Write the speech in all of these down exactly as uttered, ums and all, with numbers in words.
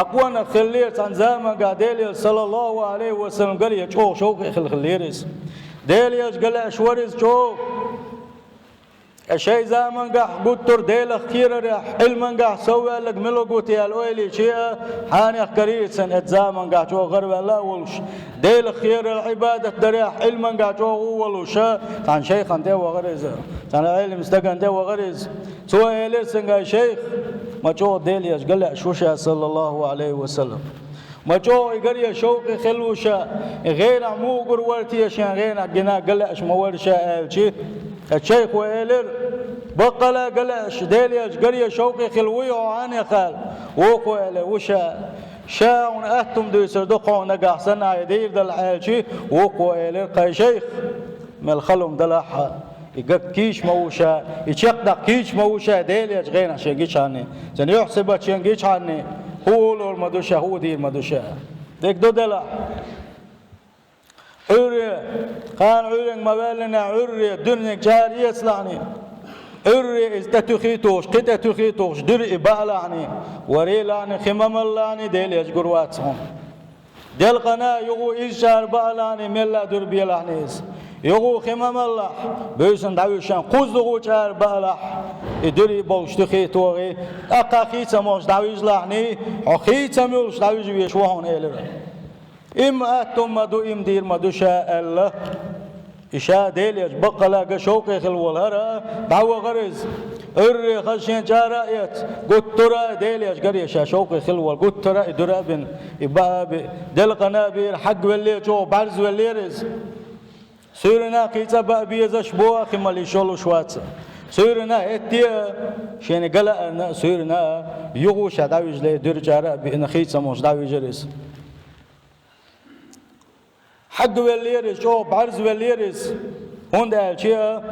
Акхонах хиллера цхьан заманга Делан Элча, саллаллаху Ӏалайхи ва саллам, гаре чӀогӀа шовкъе хилла хиллера иза. Делан Элча ган лаьаш вара иза чӀогӀа. Э, шоай заманга гуттар а Делах кхерарехь, Ӏилманга совваьлларг мила гуттар аьлла ойла йича а, хьанех карийцина, э, заманга чӀогӀа гӀараваьлла а волуш, Делах кхерар, Ӏибадат дарехь, Ӏилманга чӀогӀа а волуш, цхьана шайхана тӀе а вахара иза, цхьана Ӏелим стагана тӀе а вахара иза. Цо элира цуьнга: «Шайх, ма чӀогӀа Делан Элча ган лаьаш ву ша, саллаллаху Ӏалайхи ва саллам. Ма чӀогӀа и гаре шовкъе хилла ву ша, и гӀенах муха гур вара те, шен гӀенах гина ган лаьаш ма вара ша», — аьлча, э, шайхо элира: «Баккъала ган лаьаш, Делан Элча гаре шовкъе хилла вуй хьо хьанех?» — аьлла. Вукхо элира: «Ву ша». «Ша хьуна атта хӀума дуьйцур ду, кхо хьуна нагахь санна хьайн дийр дала», — аьлча, вукхо элира: «Кхай шайх, мел хала хӀума далахь а, и ган кийча ма ву ша, и чекхдаккха кийча ма ву ша, Делан Элча гӀенах шен гичхьана, цуьнан юьхь-сибат шен гичхьана, хӀун олур ма ду ша, хӀун дийр ма ду ша». Дика ду делахь. Ӏуьйре, кхана Ӏуьйранга ма ваьллинехь, Ӏуьйре дуьрниг чӀара эцалахьний, Ӏуьйре иза тӀе туьхий тухуш, кхин тӀе туьхий тухуш, дуьра и баалахьний, варелахьний, кхин ма маллахьний, Делан Элча гур вац хьуна. Делкъана юха иза чӀара баалахьний, мелла а дуьра белахьний иза. Юха кхин ма маллахь, буьйсанна дӀавуьжуш, кхузза юха чӀара баалахь, и дуьра болуш туьхий тухий, тӀаккха хийца а молуш дӀавижалахьний, хьо хийца а муьлуш дӀавижа везаш ву хьуна, элира. Имма атта хӀума ма ду, имма дийр ма ду ша аьлла. И ша Делан Элча баккъала ган шовкъе хилла волу хӀара, дӀавахара иза. Ӏуьйре хаза шен чӀара а эцна, гуттара а Делан Элча гаре ша шовкъе хилла волу, гуттара а и дуьра а бина, и баа а бина, делкъана а бийра, хьагвеллера, чӀогӀа бӀаьрзвеллера иза. Суьйранна а кхин цкъа баа безаш бу а, кхин мала йиш йолуш вац. Суьйранна а хӀетте а, шена ган лаьарна а, суьйранна а, юха ша дӀавижале, дуьра чӀара а биъна, хийца а молуш дӀавижира иза. Хьагвеллера иза, чӀогӀа бӀаьрзвеллера иза, хӀунда аьлча,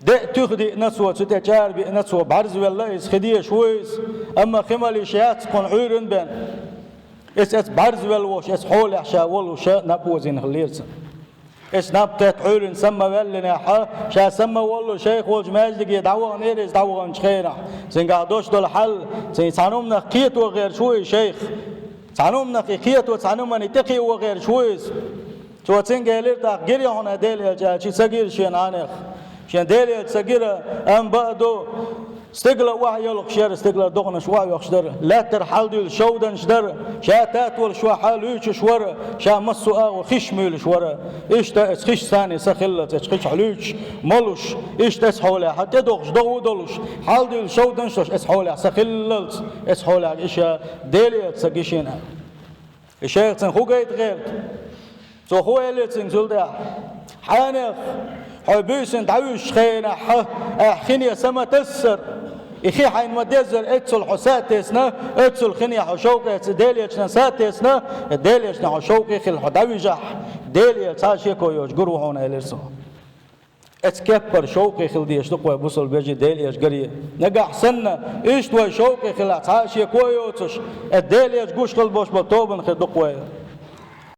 деа туьха диъна цо, цу тӀе чӀара биъна цо, бӀаьрзвелла иза, хи дезаш ву иза, амма кхин мала йиш яц кхунна Ӏуьйранна бен. Эцу, эцу бӀаьрзвелла волуш, эцу хьолехь ша волуш наб озийна хиллера цунна. Эцу наб тӀетта Ӏуьйранна самма ваьллинехь, ша самма воллуш шайх волчу маьждиге дӀаваханера иза, дӀаваханчу хенахь. Цуьнгахь долуш долу хьал, цуьнан цхьана хӀуманах кхето гӀерташ ву и шайх. Цхьана хӀуманах и кхето, цхьана хӀуманна тӀекхио гӀерташ ву иза. Цо цуьнга элира тӀаккха: «Гирий хьуна Делан Элча?» — аьлча, ца гира шена хьанех. Шена Делан Элча ца гира, амма баа ду, стигала охьайоккхуш яра, стигалара догӀанаш охьайоккхуш дара, лаьттара хьалдуьйлуш шовданаш дара, ша татолуш вахь луьйчуш вара, ша массо а агӀор хиш муьйлуш вара. Иштта эцу хиш санна са хиллалц, эцу хиш чохь луьйчуш, молуш, иштта эцу хьолехь, тӀедогӀуш догӀа а долуш, хьалдуьйлуш шовданаш а долуш, эцу хьолехь са хиллалц, эцу хьолехь и ша Делан Элча ца гира шена. И шайх цунна хӀун гайта гӀерта? Цо хӀун элира цуьнга цул тӀаьхьа? Хьанех, хьо буьйсанна дӀавуьжучу хенахь, ахь хине са ма тассара, и хи хьайна ма деззара, эццул хьо са а тесна, эццул хине хьо шовкъе ца Делан Элчанан са а тесна, Делан Элчанан хьо шовкъе хилла хьо дӀавижахь, Делан Элча цхьа а шеко йоцуш гур ву хьуна, элира цо. Эцу кеппара шовкъе хила дезаш ду-кх вай, бусалба вежарий, Делан Элча гаре. Нагахь санна, иштта вай шовкъе хилахь, цхьа а шеко а йоцуш, эцу Делан Элча гуш хила болуш болу тобанан хир ду-кх вай.